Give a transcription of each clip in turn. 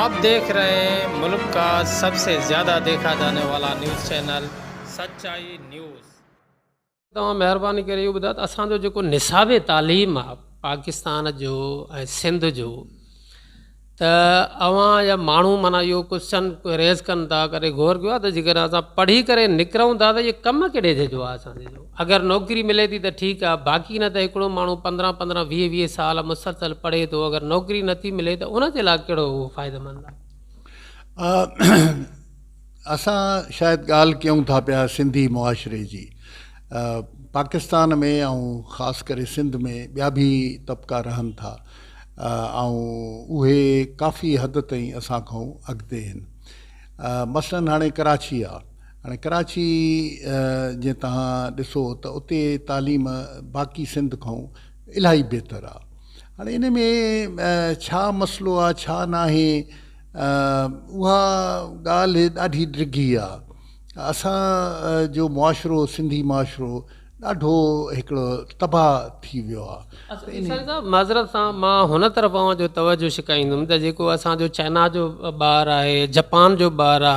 आप देख रहे हैं मुल्क का सबसे ज्यादा देखा जाने वाला न्यूज़ चैनल सच्चाई न्यूज़। توهان مهرباني ڪري اهو ٻڌايو ته اسان جو جيڪو نصاب تعليم آ پاڪستان جو ۽ سنڌ جو ته اوهان جا ماڻهو معنيٰ اهو ڪوشچن ريز ڪن ٿا ڪڏهن غور ڪيو آ ته جيڪڏهن اسان پڙهي ڪري نڪرون ٿا ته اهو ڪم ڪهڙي شي جو آ اسان جو اگر نوڪري ملي ٿي ته ٺيڪ آ باقي نه ته هڪڙو ماڻهو پندرهن پندرهن ويهه ويهه سال مسلسل پڙهي ٿو اگر نوڪري نٿي ملي ته ان جي لاء ڪهڙو اهو فائديمند آ. اسان شايد ڳالهه ڪيون ٿا پيا سنڌي معاشري جي. پاڪستان ۾ ۽ خاص ڪري سنڌ ۾ ٻيا به طبقا رهن ٿا ۽ اهي ڪافي حد تائين اسان کان اڳتي آهن. مثلاً هاڻي ڪراچي آ. هاڻي ڪراچي جي توهان ڏسو ته اتي تعليم باقي سنڌ کان الاهي بهتر آ. هاڻي ان ۾ ڇا مسئلو آ ڇا ناهي اها ڳالهه ڏاڍي ڊگهي آ. اسان جو معاشرو سنڌي معاشرو ڏاڍو هڪڙو تباهه ٿي ويو آ. سائين صاحب معذرت سان مان هن طرف اوهان جو توجه ڇڪائيندم ته جيڪو اسان جو چائنا جو ٻار آهي جپان جو ٻار آ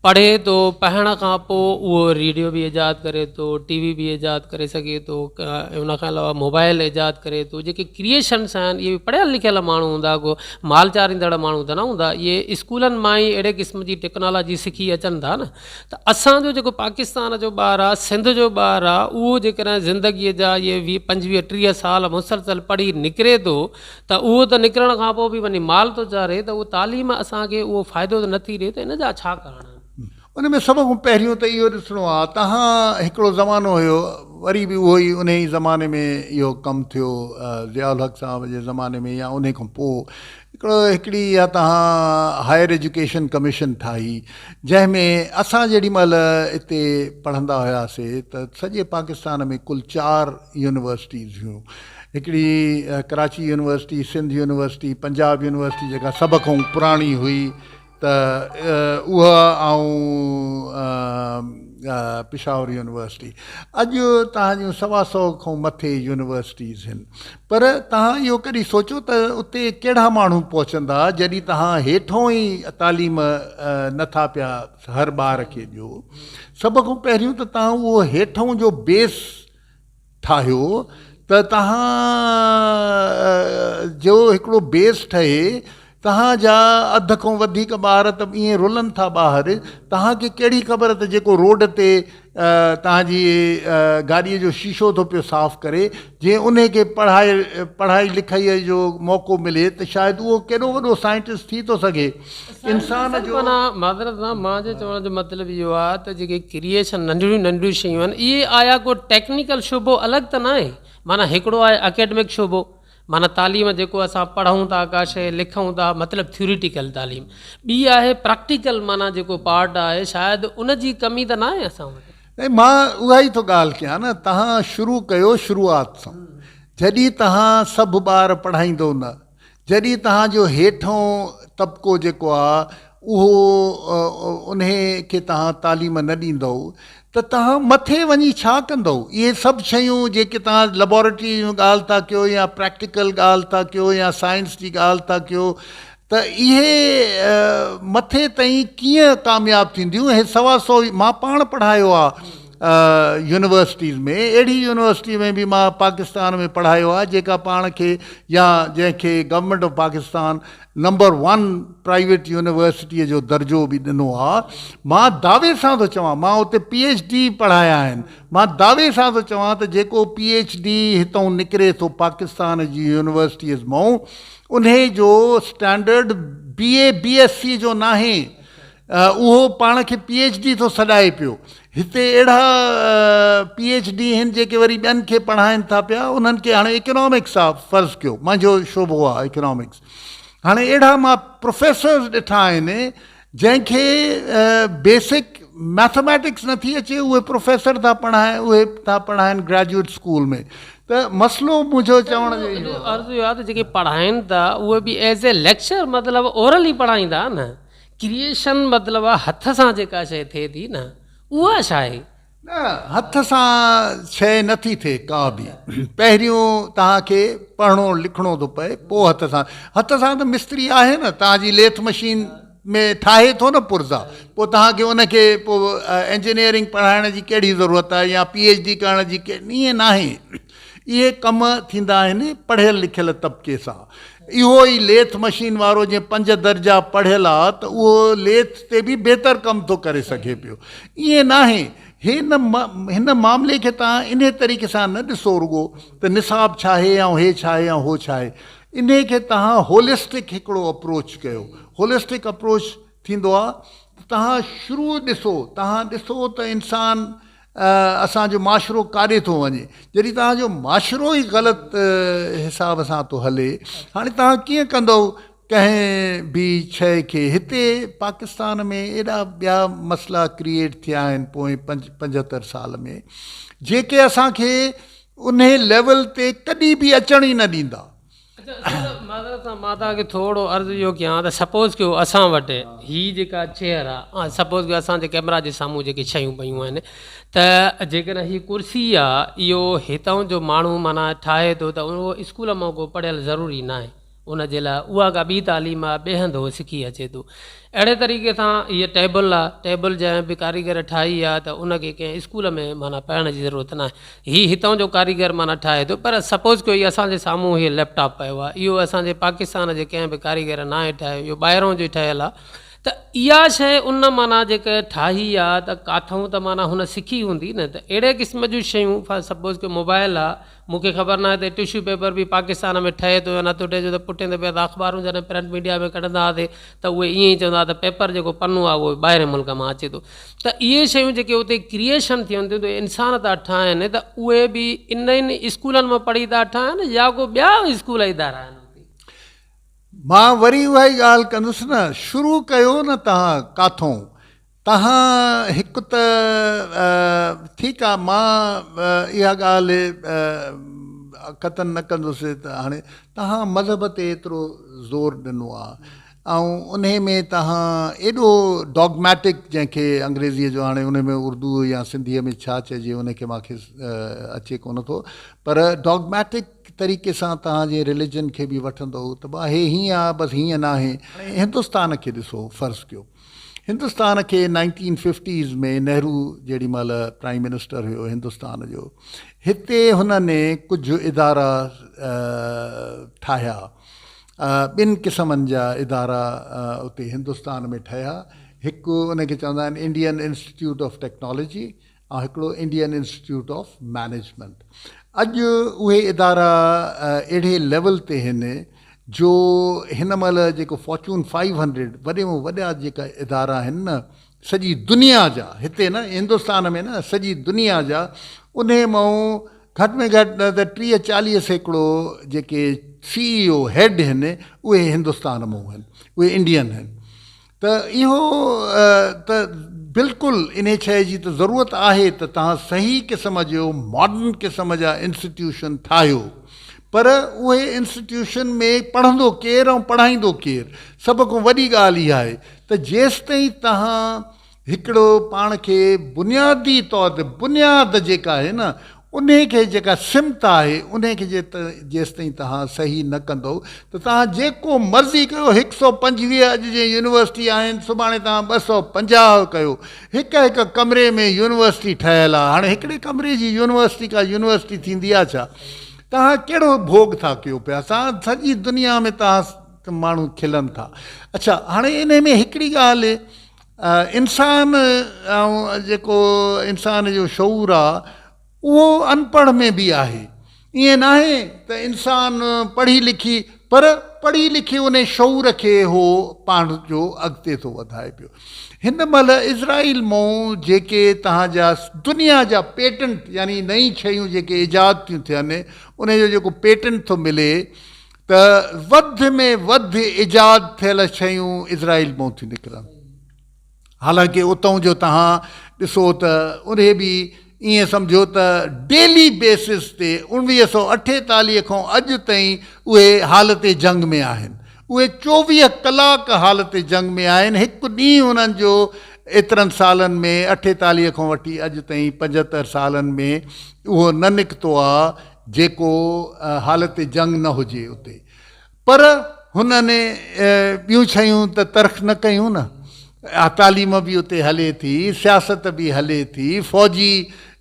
پڙهي ٿو پڙهڻ کان پوء اهو ريڊيو به ايجاد ڪري ٿو ٽي وي به ايجاد ڪري سگهي ٿو ان کان علاوه موبائل ايجاد ڪري ٿو جيڪي ڪريئيشنس آهن اهي پڙهيل لکيل ماڻهو هوندا ڪو مال چاريندڙ ماڻهو ته نه هوندا اهي اسڪولن مان ئي اهڙي قسم جي ٽيڪنالاجي سکي اچن ٿا نه ته اسان جو جيڪو پاڪستان جو ٻار آهي سنڌ جو ٻار آهي اهو جيڪڏهن زندگيء جا اهي ويهه پنجويهه ٽيهه سال مسلسل پڙهي نڪري ٿو ته اهو ته نڪرڻ کان پوء به وڃي مال ٿو چاري ته اهو تعليم اسان کي اهو فائدو ته نٿي ڏي ته ان جا ڇا ڪارڻ آهن؟ ان ۾ سڀ کان پهريون ته اهو ڏسڻو آهي تهان هڪڙو زمانو هيو وري به اهو ئي انهي ئي زماني ۾ اهو ڪم ٿيو ضياء الحق صاحب جي زماني ۾ يا انهي کان پوء هڪڙو هڪڙي اها تهان هائر ايجوڪيشن ڪميشن ٺاهي جنهن ۾ اسان جيڏي مهل اتي پڙهندا هياسي ته سڄي پاڪستان ۾ ڪل چار يونيورسٽيز هيون هڪڙي Karachi university, Sindh university, Punjab university جيڪا سڀ کان پراڻي هئي ته اها ۽ پشاور يونيورسٽي. اڄ توهان جون سوا سئو کان مٿي يونيورسٽيز هن. پر توهان اهو ڪڏهن سوچيو ته اتي ڪهڙا ماڻهو پهچندا جڏهن توهان هيٺون ئي تعليم نٿا پيا هر ٻار کي ڏيو. سڀ کان پهريون ته توهان اهو هيٺون جو بيس ٺاهيو ته توهان جو هڪڙو بيس ٺهي، توهان جا اڌ کان وڌيڪ ٻار ته ائين رلن ٿا ٻاهر، توهان کي ڪهڙي خبر ته جيڪو روڊ تي توهان جي گاڏيء جو شيشو ٿو پيو صاف ڪري، جي انهي کي پڙهائي پڙهائي لکائيء جو موقعو ملي ته شايد اهو ڪيڏو وڏو سائنٽسٽ ٿي ٿو سگهي. انسان جو. معنيٰ معذرت سان مان جو چوڻ جو مطلب اهو آهي ته جيڪي ڪريئيشن ننڍڙيون ننڍڙيون شيون آهن اهي آيا ڪو ٽيڪنيڪل شعبو الڳ ته ناهي معنيٰ هڪڙو آهي اڪيڊمڪ شعبو معنيٰ تعليم جيڪو اسان پڙهون ٿا ڪا شيء لکون ٿا مطلب ٿيوريٽيڪل تعليم ٻي آهي پريڪٽيڪل معنيٰ جيڪو پارٽ آهي شايد ان جي ڪمي ته ناهي اسان وٽ. نه مان اها ئي ٿو ڳالهه ڪيان نه تهان شروع ڪيو شروعات سان جڏهن تهان سڀ ٻار پڙهائيندو نه جڏهن توهان جو هيٺئون طبقو جيڪو آ اهو انهي کي توهان تعليم نه ڏيندؤ ته توهان مٿي وڃي ڇا ڪندؤ؟ اهي سڀ شيون جيڪي توهان ليبارٽري جون ڳالهه ٿا ڪيو يا پريڪٽيڪل ڳالهه ٿا ڪيو يا سائنس جي ڳالهه ٿا ڪيو ته اهي مٿي تائين ڪيئن ڪامياب ٿينديون؟ اهي سوا سو مان پاڻ پڙهايو آ يونيورسٽيز ۾ اهڙي يونيورسٽي ۾ به مان پاڪستان ۾ پڙهايو آهي جيڪا پاڻ کي يا جنهن کي government of Pakistan number one private يونيورسٽيء جو درجو به ڏنو آهي مان دعوي سان ٿو چوان مان اتي پي ايڇ ڊي پڙهايا آهن مان دعوي سان ٿو چوان ته جيڪو پي ايڇ ڊي هتئون نڪري ٿو پاڪستان جي يونيورسٽيز مئون انهي جو standard B A B S C جو ناهي اهو پاڻ کي پي ايڇ ڊي ٿو سڏائي پيو. هتي اهڙا پي ايڇ ڊي آهن جيڪي وري ٻين کي پڙهائين ٿا پيا انهن کي هاڻي اڪنامڪس آ فرض ڪيو منهنجو شعبو آ اڪنامڪس هاڻي اهڙا مان پروفيسرز ڏٺا آهن جنهن کي بيسڪ ميٿميٽڪس نٿي اچي اهي پروفيسر ٿا پڙهائين اهي ٿا پڙهائين گريجوئيٽ اسڪول ۾ ته مسئلو منهنجو چوڻ جو اهو عرض اهو آ ته جيڪي پڙهائين ٿا اهي به ايز اي ليڪچر مطلب اورلي پڙهائيندا نه ڪريئيشن مطلب آ هٿ سان جيڪا شيء ٿئي ٿي نه اها ڇا آهي؟ نه، هٿ سان شيء نه ٿي ٿئي ڪا به. پهريون توهان کي پڙهڻو لکڻو ٿو پئي، پوء هٿ سان. هٿ سان ته مستري آهي نه، توهان جي ليٿ مشين ۾ ٺاهي ٿو نه پرزا، پوء توهان کي ان کي پوء انجنيئرنگ پڙهائڻ جي ڪهڙي ضرورت آهي يا پي ايڇ ڊي ڪرڻ جي ائين ناهي. اهي ڪم ٿيندا آهن پڙهيل لکيل طبقي سان. اهو ئي ليٿ مشين وارو جنهن پنج درجا پڙهيل آ ته اهو ليٿ تي به بهتر ڪم ٿو ڪري سگهي پيو. ائين ناهي. هن هن معاملي کي توهان انهي طريقي سان نه ڏسو رڳو ته نصاب ڇاهي ۽ هي ڇاهي ۽ هو ڇاهي. انهي کي توهان هولسٽڪ هڪڙو اپروچ ڪيو. هولسٽڪ اپروچ ٿيندو آ ته توهان شروع ڏسو، توهان ڏسو ته انسان اسان جو معاشرو ڪاڏي ٿو وڃي، جڏهن توهان جو معاشرو ئي غلط حساب سان ٿو هلي، هاڻي توهان ڪيئن ڪندؤ ڪنهن به شيء کي، هتي پاڪستان ۾ ايڏا ٻيا مسئلا ڪريئيٽ ٿيا آهن پوئين 75 سال ۾ جيڪي اسان کي انهي ليول تي ڪڏهن به اچڻ ئي نه ڏيندا. اچا سر معذرت سان مان توهان کي ٿورو عرض اهو ڪيان ته سپوز ڪيو اسان وٽ هي جيڪا چيئر آ سپوز ڪيو اسان جي ڪيمرا جي سامهون جيڪي شيون پيون آهن ته جيڪڏهن هي ڪرسي آ اهو هتان جو ماڻهو معنيٰ ٺاهي ٿو ته اهو اسڪول مان ڪو پڙهيل ضروري ناهي ان جي لاء اها ڪا ٻي تعليم آ ٻئي هنڌ هو سکي اچي ٿو اهڙي طريقي سان هيء ٽيبل آ ٽيبل جنهن به ڪاريگر ٺاهي آ ته ان کي ڪنهن اسڪول ۾ معنيٰ پڙهڻ جي ضرورت ناهي هي هتان جو ڪاريگر معنيٰ ٺاهي ٿو پر سپوز ڪيو هي اسان جي سامهون هي ليپ ٽاپ پيو آهي اهو اسان جي پاڪستان جي ڪنهن به ڪاريگر ناهي ٺاهيو اهو ٻاهرون جو ٺهيل آهي ته اها شيء ان معنيٰ جيڪا ٺاهي آهي ته ڪاٿئون ته معنيٰ هن سکي هوندي نه ته اهڙي قسم جون شيون فار سپوز ڪيو موبائل آهي مون کي خبر ناهي ته ٽشو پيپر به پاڪستان ۾ ٺهي ٿو يا نٿو ٺهي ڇو ته پٺين دفعي اسان اخبارون جڏهن پرنٽ ميڊيا ۾ ڪڍندا هئاسي ته اهي ائين ئي چوندا هئا ته پيپر جيڪو پنو آهي اهو ٻاهرين ملڪ مان اچي ٿو ته اهي شيون جيڪي اتي ڪريئيشن ٿين ٿيون ته انسان ٿا ٺاهن ته اهي به انهن اسڪولن مان پڙهي ٿا ٺاهن يا ڪو ٻيا اسڪول ادارا آهن اتي. مان وري اها ئي ڳالهه ڪندس نه شروع ڪيو نه توهان ڪاٿون توهان هڪ ته ٺيڪ آ مان اها ڳالهه قطعن نه ڪندس ته هاڻي توهان مذهب تي ايترو زور ڏنو آ ۽ انهي ۾ توهان ايڏو ڊاگميٽڪ جنهن کي انگريزيء جو هاڻي انهي ۾ اردو يا سنڌيء ۾ ڇا چئجي انهي کي مان کي اچي ڪونه ٿو پر ڊاگميٽڪ طريقي سان توهان جي رليجن کي به وٺندؤ ته با هي هيئن آ بس هيئن ناهي. هاڻي هندستان کي ڏسو فرض ڪيو هندستان کي نائنٽين ففٽيز ۾ نهرو جيڏي مهل پرائيم منسٽر هيو هندستان جو هتي هنن ڪجهه ادارا ٺاهيا ٻن قسمن جا ادارا اتي هندستان ۾ ٺهيا، هڪ ان کي چوندا آهن انڊين انسٽيٽيوٽ آف ٽيڪنالاجي ۽ هڪڙو انڊين انسٽيٽيوٽ آف مئنيجمينٽ. اڄ اهي ادارا اهڙي ليول تي هن جو هن مهل جيڪو فارچون فائيو هنڊريڊ وڏي ۾ وڏا جيڪا ادارا آهن نه سڄي دنيا جا هتي نه هندستان ۾ نه سڄي دنيا جا انهي مئون گهٽ ۾ گهٽ نه ته 30 40% جيڪي سي اي او هيڊ هن اهي هندستان مئون هن اهي انڊين هن ته اهو ته بلڪل انهي شيء جي ته ضرورت آهي ته توهان صحيح قسم جو ماڊرن قسم جا انسٽيٽيوشن ٺاهيو پر اهي انسٽيٽيوشن ۾ پڙهندو ڪير ۽ پڙهائيندو ڪير سڀ کان وڏي ڳالهه اها آهي ته جيستائين توهان هڪڙو پاڻ کي بنيادي طور تي بنياد جيڪا آهي نه انهي کي جيڪا سمت آهي انهي کي جيستائين توهان صحيح نه ڪندؤ ته توهان جيڪو مرضي ڪيو هڪ سو 25 اڄ جي يونيورسٽي آهن سڀاڻي توهان 250 ڪيو هڪ هڪ ڪمري ۾ يونيورسٽي ٺهيل آهي هاڻي هڪڙي ڪمري جي يونيورسٽي ڪا يونيورسٽي ٿيندي آهي ڇا توهان ڪهڙو ڀوڳ ٿا ڪيو پيا سڄي دنيا ۾ توهان ته ماڻهو کلن ٿا. اڇا هاڻي انهي ۾ هڪڙي ڳالهه انسان ۽ جيڪو انسان جو شعور آ اهو انپڙهه ۾ به آهي. ائين ناهي ته انسان پڙهي لکي پر پڙهي لکي انهي شعور کي هو پاڻ جو اڳتي ٿو وڌائي پيو. هن مهل اسرائيل مون جيڪي توهان جا دنيا جا پيٽنٽ يعني نئين شيون جيڪي ايجاد ٿيون ٿين انهي جو جيڪو پيٽنٽ ٿو ملي ته وڌ ۾ وڌ ايجاد ٿيل شيون اسرائيل مان ٿيون نڪرن. حالانڪه اتئون جو توهان ڏسو ته انهي به ائين سمجهو ته ڊيلي بيسز تي 1948 کان اڄ تائين اهي حالت جنگ ۾ آهن. اهي 24 ڪلاڪ حالت جنگ ۾ آهن. هڪ ڏينهن انهن جو ايترن سالن ۾ 48 کان وٺي اڄ تائين 75 سالن ۾ اهو نه نڪتو آ جيڪو حالت جنگ نه هجي اتي. پر هنن ٻيون شيون ته ترڪ نه ڪيون نه. تعليم به اتي هلي ٿي، سياست به هلي ٿي، فوجي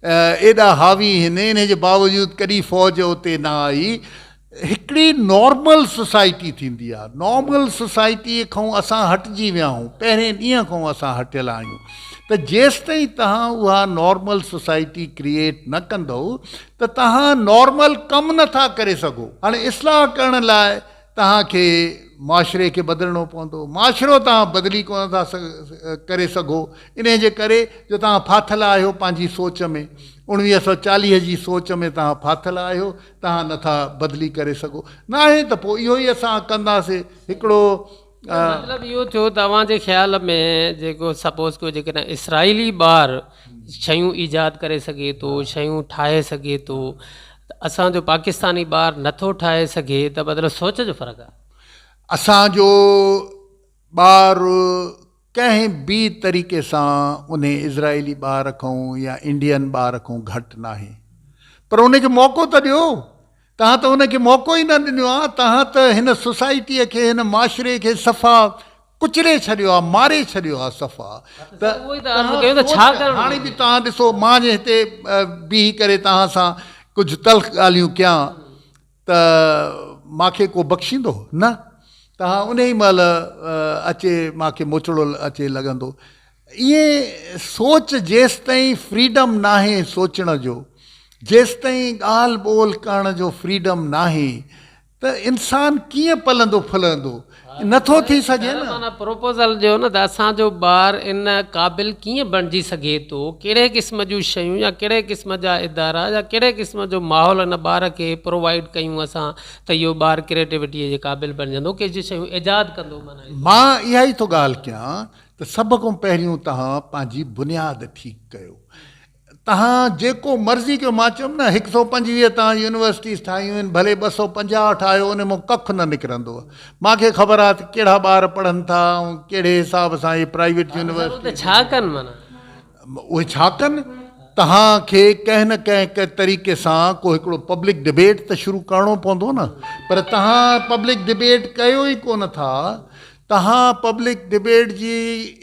ايڏا حاوي هن، انهي جي باوجود ڪڏهن فوج اتي نه آئي. هڪڙي نارمل سوسائٽي ٿيندي آهي، نارمل سوسائٽيء کان اسان هٽجي ويا آهيون، پهرين ڏينهن کان اسان هٽيل آهيون ته جيستائين توهان اها نارمل سوسائٽي ڪريئيٽ نه ڪندؤ ته توهان نارمل ڪم نه ٿا ڪري سگهو. هاڻي اصلاح ڪرڻ لاء توهان کي معاشري کي بدلڻو پوندو. معاشرو توهان بدلي ڪونه ٿا ڪري سگهو انهي جي ڪري جو توهان ڦاٿل آهيو پنهنجي سوچ ۾. 1940 جي سوچ ۾ توهان ڦاٿل آهيو، توهان نه ٿا بدلي ڪري سگهو. ناهي ته پوء اهو ئي اسان ڪنداسي. هڪڙو. مطلب اهو ٿيو ته اوهان جي خيال ۾ جيڪو سپوز ڪيو جيڪڏهن اسرائيلي ٻار شيون ايجاد ڪري سگهي ٿو شيون ٺاهي سگهي ٿو ته اسان جو پاڪستاني ٻار نٿو ٺاهي سگهي ته مطلب سوچ جو فرق آهي. اسان جو ٻار ڪنهن به طريقي سان انهي اسرائيلي ٻار کان يا انڊين ٻار کان گهٽ ناهي پر ان کي موقعو ته ڏيو. توهان ته ان کي موقعو ئي نه ڏنو آ، توهان ته هن سوسائٽيء کي، هن معاشري کي صفا ڪچلي ڇڏيو آ، ماري ڇڏيو آ صفا. ته توهان سوچ، هاڻي به توهان ڏسو مان جي هتي بيهي ڪري توهان سان ڪجهه تلخ ڳالهيون ڪيان ته مان کي ڪو بخشيندو؟ نه، توهان انهي مهل اچي مان کي موچڙو اچي لڳندو. ائين سوچ جيستائين فريڊم ناهي سوچڻ جو، جيستائين ڳالهه ٻولهه ڪرڻ جو فريڊم ناهي ته انسان ڪيئن پلندو ڦلندو؟ نٿو ٿي سگهي نه. معنيٰ پروپوزل ڏيو نه ته اسان جو ٻار ان قابل ڪيئن بڻجي سگهي ٿو، ڪهڙي قسم جون شيون يا ڪهڙي قسم جا ادارا يا ڪهڙي قسم جو ماحول ان ٻار کي پرووائيڊ ڪيون اسان ته اهو ٻار ڪريٽيوٽيء جي قابل بڻجندو، ڪي شيون ايجاد ڪندو معنيٰ. مان اها ئي ٿو ڳالهه ڪيان ته سڀ کان پهريون توهان پنهنجي بنياد ٺيڪ ڪيو. توهان جيڪو مرضي ڪيو، مان چيم نه هڪ سئو 25 توهان يونيورسٽيز ٺاهيون آهن، ڀلي 250 ٺاهيو ان مان ڪک نه نڪرندو. مان کي خبر آهي ته ڪهڙا ٻار پڙهن ٿا ۽ ڪهڙي حساب سان اهي پرائيويٽ يونيورسٽيز. ڇا ڪن معنيٰ؟ اهي ڇا ڪن؟ توهان کي ڪنهن نه ڪنهن طريقي سان ڪو هڪڙو پبلڪ ڊبيٽ ته شروع ڪرڻو پوندو نه. پر توهان پبلڪ ڊبيٽ ڪيو ئي ڪونه ٿا. تهان پبلڪ ڊبيٽ جي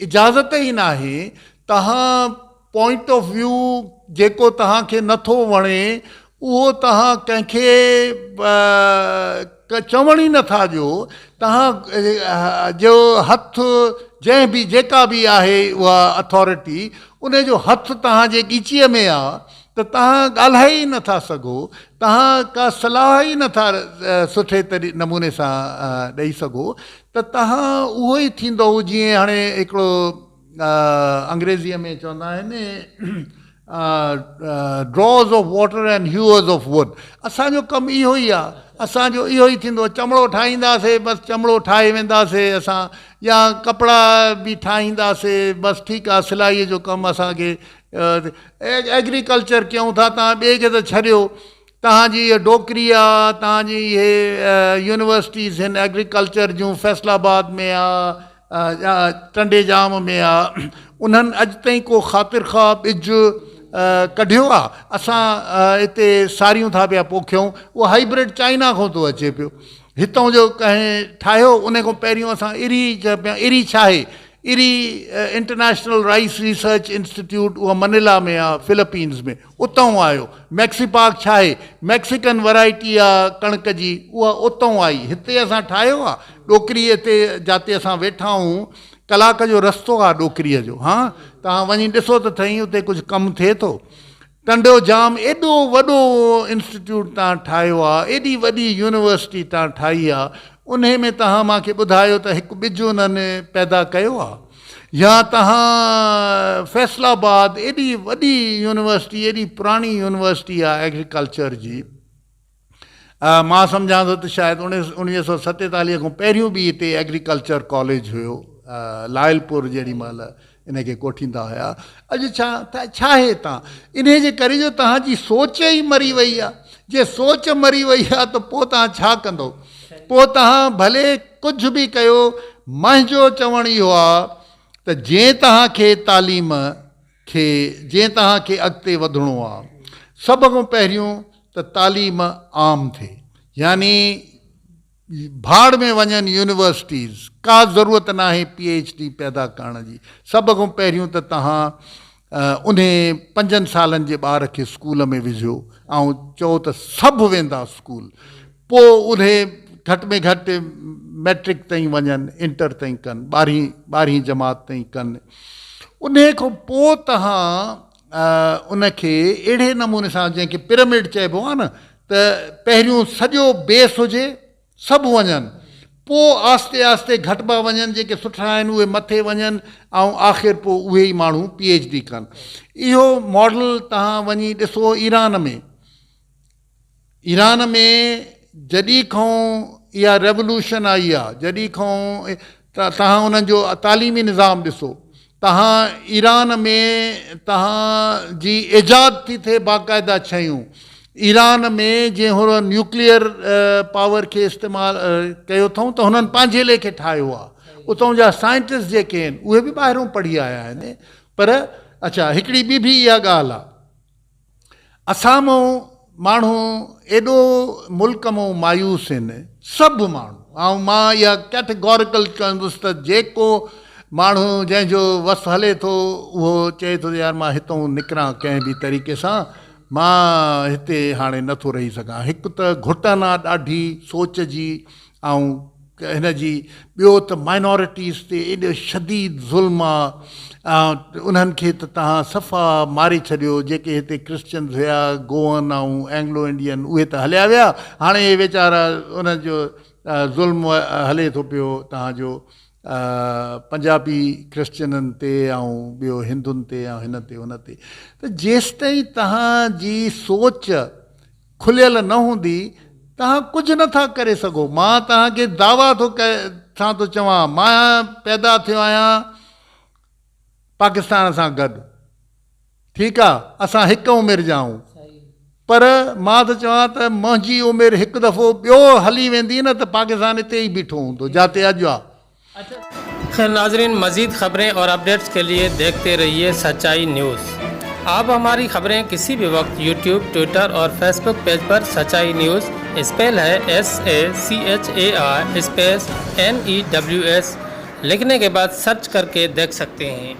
اجازت ئي ناهي، تهان پوائنٽ آف ويو جيڪو تهان کي نٿو وڻي اهو تهان ڪنهن کي چوڻ ئي نٿا ڏيو، تهان جو هٿ جنهن به جيڪا به آهي اها اٿارٽي ان جو هٿ تهان جي ڳچيء ۾ آ ته توهان ڳالهائي ئي نٿا سگهو، توهان ڪا صلاح ئي نٿا سٺي نموني سان ڏئي سگهو ته توهان اهو ئي ٿيندو جيئن هاڻي هڪڙو انگريزيء ۾ چوندا آهن drawers of water and hewers of wood اسان جو ڪم اهو ئي آهي، اسان جو اهو ئي ٿيندو چمڙو ٺاهينداسي بس چمڙو ٺاهي وينداسي اسان يا ڪپڙا به ٺاهينداسي بس ٺيڪ آهي سلائيء جو ڪم اسان کي ايگريڪلچر ڪيون ٿا توهان ٻئي کي ته ڇڏيو توهان جي هيء ڊوڪري آ توهان جي اهي يونيورسٽيز هن ايگريڪلچر جون فيصل آباد ۾ آ ٽنڊي ڄام ۾ آ انهن اڄ تائين ڪو خاطر خواهه ٻج ڪڍيو آ اسان هتي ساريون ٿا پيا پوکيون اهو هائبرڊ چائنا کان ٿو اچي پيو هتان جو ڪنهن ٺاهيو ان کان پهريون اسان اري چئون پيا اري ڇا آهي IRRI international rice research institute اها منيلا ۾ آ فلپينز ۾ اتئون آيو ميڪسي پاڪ ڇا آهي ميڪسيڪن ورائٽي آ ڪڻڪ جي اها اتئون آئي هتي اسان ٺاهيو آ ڏوڪري هتي جاتي اسان ويٺا آهون ڪلاڪ جو رستو آ ڏوڪريء جو ها توهان وڃي ڏسو ته ٿئي اتي ڪجهه ڪم ٿئي ٿو ٽنڊو ڄام ايڏو وڏو انسٽيٽيوٽ توهان ٺاهيو آ، ايڏي وڏي يونيورسٽي توهان ٺاهي آ، انهي ۾ توهان مان کي ٻڌايو ته هڪ ٻج انهن پيدا ڪيو آ؟ يا توهان فيصل آباد ايڏي وڏي يونيورسٽي ايڏي پراڻي يونيورسٽي آ ايگريڪلچر جي، مان سمجهان ٿو ته شايد 1947 کان پهريون به هتي ايگريڪلچر ڪاليج هيو لائلپور جهڙي مهل ان کي ڪوٺيندا هيا اڄ ڇا ڇا آهي تان انهي جي ڪري جو توهان جي سوچ ئي مري وئي آهي جي سوچ مري وئي آهي ته پوء توهان ڇا ڪندو پوء توهان ڀلي ڪجهه به ڪيو منهنجو چوڻ اهو آهي ته جئين توهان کي تعليم کي جئين توهان کي اڳتي وڌڻو آ سڀ کان پهريون ته تعليم عام ٿئي يعني ڀاڙ ۾ وڃن يونيورسٽيز ڪا ضرورت ناهي پي ايڇ ڊي پيدا ڪرڻ جي سڀ کان پهريون ته توهان انهي پنجن سالن جي ٻار کي اسڪول ۾ وجهو ۽ چئو ته سڀ ويندا اسڪول پوء انهي گهٽ ۾ گهٽ مئٽرڪ تائين وڃن انٽر تائين ڪن ٻارهين ٻارهين جماعت تائين ڪن انهي کان پوء توهان ان کي اهڙي نموني سان جنهن کي پرمڊ چئبو آهي نه ته پهريون سڄو بيس هجي سڀ وڃن پوء آهستي آهستي گهٽبا وڃن جيڪي سٺا آهن اهي مٿي وڃن ۽ آخر پوء اهي ئي ماڻهو پي ايڇ ڊي ڪن اهو ماڊل توهان وڃي ڏسو ايران ۾ ايران ۾ جڏهن کان اها ريولوشن آئي آهي جڏهن کان توهان انهن جو تعليمي نظام ڏسو توهان ايران ۾ توهان جي ايجاد ٿي ٿئي باقاعده شيون ايران ۾ جنهن هن نيوڪليئر پاور کي استعمال ڪيو اٿئون ته هنن پنهنجي ليکي ٺاهيو آهي اتان جا سائنٽسٽ جيڪي آهن اهي به ٻاهرون پڙهي آيا آهن پر اڇا هڪڙي ٻي به اها ڳالهه آهي اسان مون ماڻهو ايڏو ملڪ مون مايوس هن سڀ ماڻهو ۽ مان اها ڪيٽيگوريڪل چوندس ته جيڪو ماڻهو جنهن جو وس هلي ٿو اهو چئي ٿو ته يار مان هتئون نڪران ڪنهن به طريقي سان مان هتي هاڻي نٿو رهي سگهان هڪ ته گهٽن آ ڏاڍي سوچ جي ۽ هن جي ٻيو ته مائنارٽيز تي ايڏو شديد ظلم آ انهن کي ته توهان صفا ماري ڇڏيو جيڪي هتي ڪرسچنز هيا گوئن ۽ اينگلو انڊين اهي ته هليا ويا هاڻي اهي ويچارا انهن جو ظلم هلي ٿو پيو توهان جو پنجابي ڪرسچنن تي ۽ ٻيو هندن تي ۽ هن تي هن تي ته جيستائين توهان جي سوچ کليل نه هوندي توهان ڪجهه نه ٿا ڪري سگهو. مان توهان کي دعويٰ ٿو سان ٿو چوان مان پيدا ٿيو آهيان پاڪستان سان گڏ ٺيڪ آ اسان هڪ عمر جا آهيون پر مان ٿو چوان ته منهنجي عمر هڪ دفعو ٻيو هلي ويندي نه ته پاڪستان اتي ئي بيٺو هوندو جاتي اڄ آ. خير ناظرين مزيد خبرين اور اپڊيٽس کے لئي ديکهتي رهيي سچائي نيوز آپ هماري خبرين ڪسي به وقت يوٽيوب ٽوئٽر اور فيسبوڪ پيج پر سچائي news spell he S A C H A I space N E W S لکني ڪي بعد سرچ ڪر ڪي ديک سڪتي هين.